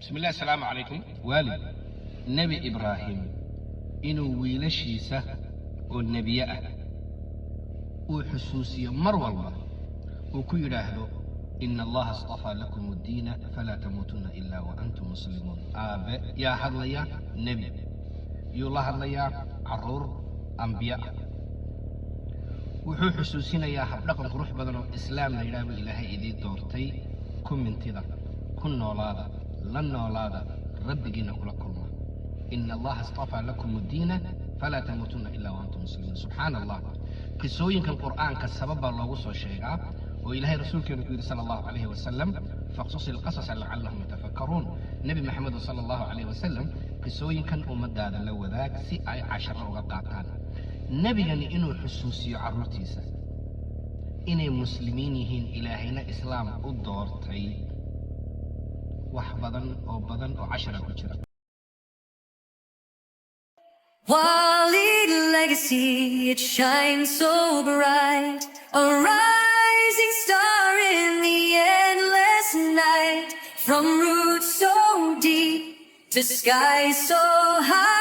Bismi illah, asalaamu calaykum. Waalid Nebi Ibraahim inuu wiilashiisa oo nebiye ah uu xusuusiyo mar walba, uu ku yidhaahdo: "Ina Allaha istafaa lakum addiina falaa tamuutunna ilaa wa antum muslimuun." Aabe yaa hadlaya? Nebi yuu la hadlayaa? Carruur ambiye ah. Wuxuu xusuusinayaa habdhaqan qurux badan oo Islaam la yidhaah buu Ilaahay idii doortay. Ku mintida, ku noolaada, la noolaada, Rabbigiina kula kulma. Ina Allaha istafaa lakum addiina falaa tamuutunna ilaa wa antum muslimuun. Subxaana Allah, qisooyinkan Qur'aanka sabab baa loogu soo sheegaa, oo Ilaahay rasuulkeenu ku yidhi sala Allahu calayhi wasalam: "Faqsus ilqasasa lacallahum yatafakkaruun." Nebi Maxamed sala Allahu calayhi wasalam, qisooyinkan ummadaada la wadaag si ay casharo uga qaataan. Nebigani inuu xusuusiyo carruurtiisa inay Muslimiin yihiin, Ilaahayna Islaam u doortay, wax badan oo badan oo cashara ku jira. Walid legacy, it shines so bright, a rising star in the endless night. From roots so deep to skies so high.